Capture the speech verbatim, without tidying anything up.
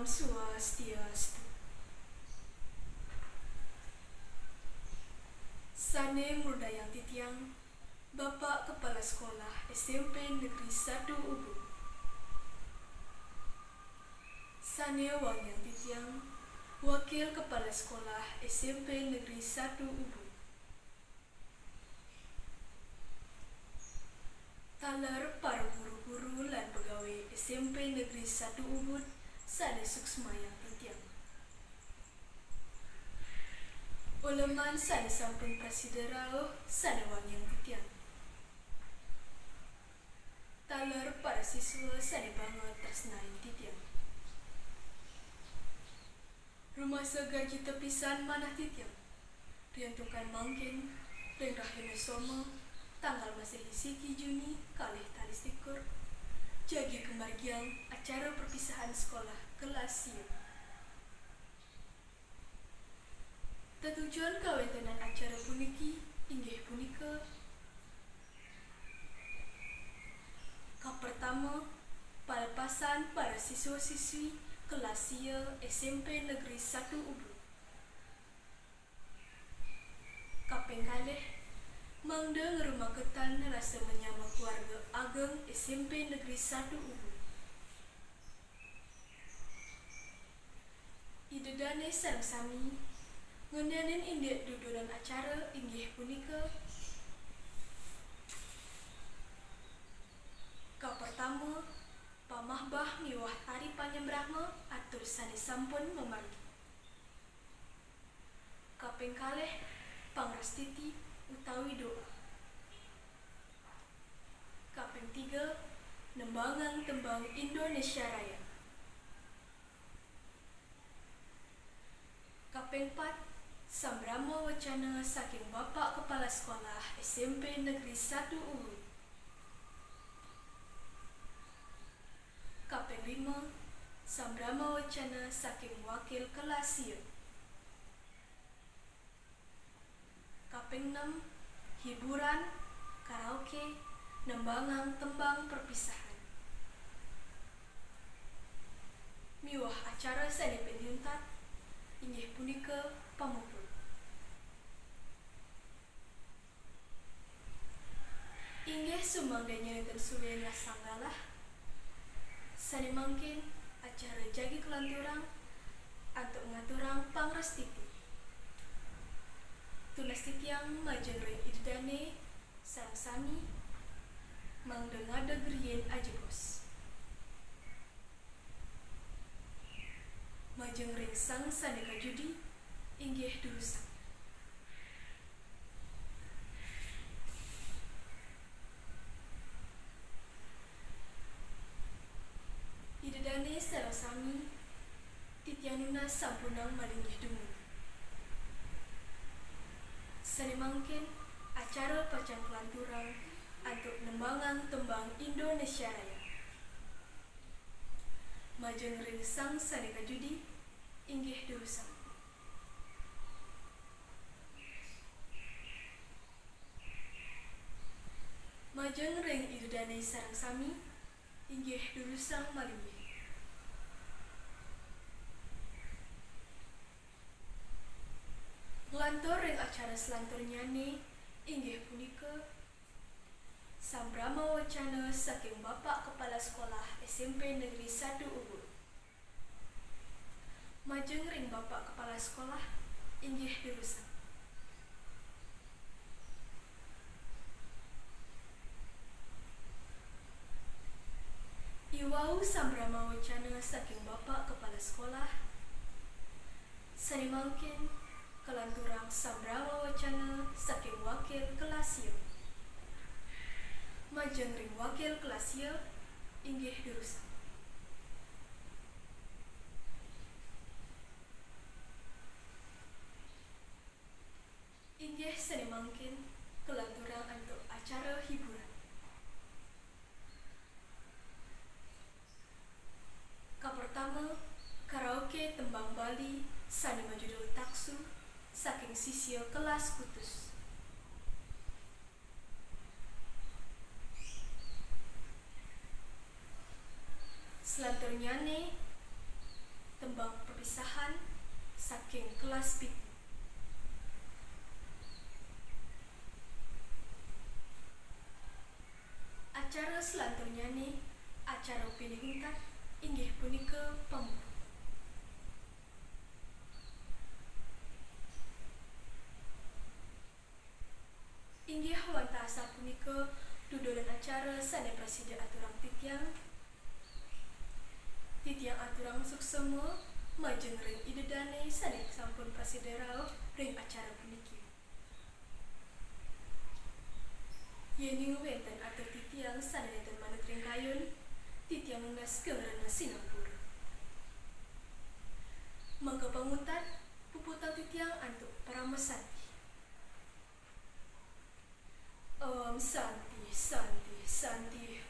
Swastiastu. Sane mrundayang titiang, Bapak Kepala Sekolah S M P Negeri satu Ubud. Sane wangiang titiang, Wakil Kepala Sekolah S M P Negeri satu Ubud. Taler para guru-guru lan pegawe S M P Negeri satu Ubud sane suksmayang titiang. Uleman sane sampun prasida rauh sane wangiang titiang. Taler para siswa sane banget tresnain titiang. Rumasa garjita pisan manah titiang. Riantukan mangkin, ring rahina Soma, tanggal Masehi siki Juni kalih tali selikur, jagi kamargiang acara perpisahan sekolah kelas sia. Tetujon kawentenan acara puniki inggih punika, kapertama, palepasan para siswa-siswi kelas sia S M P Negeri satu Ubud. Kaping kalih, mangda ngrumaketan rasa menyama keluarga ageng S M P Negeri satu Ubud. Ida dane sareng sami ngenenin indik dudonan acara inggih punika, kapertama, pamahbah miwah tari panyembrama atur sane sampun mamargi. Kaping kalih, pangrastiti utawi doa. Kaping tiga, nembangang tembang Indonesia Raya. Kaping pat, sambrama wacana saking Bapak Kepala Sekolah S M P Negeri satu Ubud. Kaping lima, sambrama wacana saking wakil kelas sia. Kaping nem, hiburan, karaoke, nembangang tembang perpisahan. Miwah acara sane pinih untat, inggih punika pamupul. Inggih sumangda nenten suwin lasang galah, sane mangkin acara jagi kalanturang antuk ngaturang pangrastiti. Tunas titiang majeng ring Ida dane sareng sami, mangda ngadeg riin ajebos. Majeng ring sang sane kajudi, inggih durusang. Ida dane sareng sami, titiang nunas sampunang malinggih dumun. Sane mangkin, acara pacang kalanturang antuk nembangang tembang Indonesia Raya. Majeng ring sang sane kajudi, inggih durusang. Majeng ring Ida dane sareng sami, inggih durusang malinggih. Nglantur ring acara salanturnyane, inggih punika, sambrama wacana saking Bapak Kepala Sekolah S M P Negeri satu Ubud. Majeng ring Bapak Kepala Sekolah, inggih durusang. Iwau sambrama wacana saking Bapak Kepala Sekolah, sane mangkin kalanturang sambrama wacana saking wakil kelas sia. Majeng ring wakil kelas sia, inggih durusang. Inggih sane mangkin kalanturang antuk acara hiburan. Kapertama, karaoke tembang Bali sane majudul Taksu saking sisia kelas kutus. Salanturnyane, Tembang perpisahan saking kelas pitu. Acara selanturnyane, acara pilih untat, inggih punika pamuput. Inggih wantah sapunika dudolan acara sane prasida aturang titiang. Titiang aturang suksema majeng ring Ida Dane sane sampun prasida rauh ring acara puniki. Yening wenten atur titiang sane nenten manut ring kayun, titiang nunas geng rena sinampura. Mangda panguntat, puputang titiang antuk parama santi. Om Santi, Santi, Santi,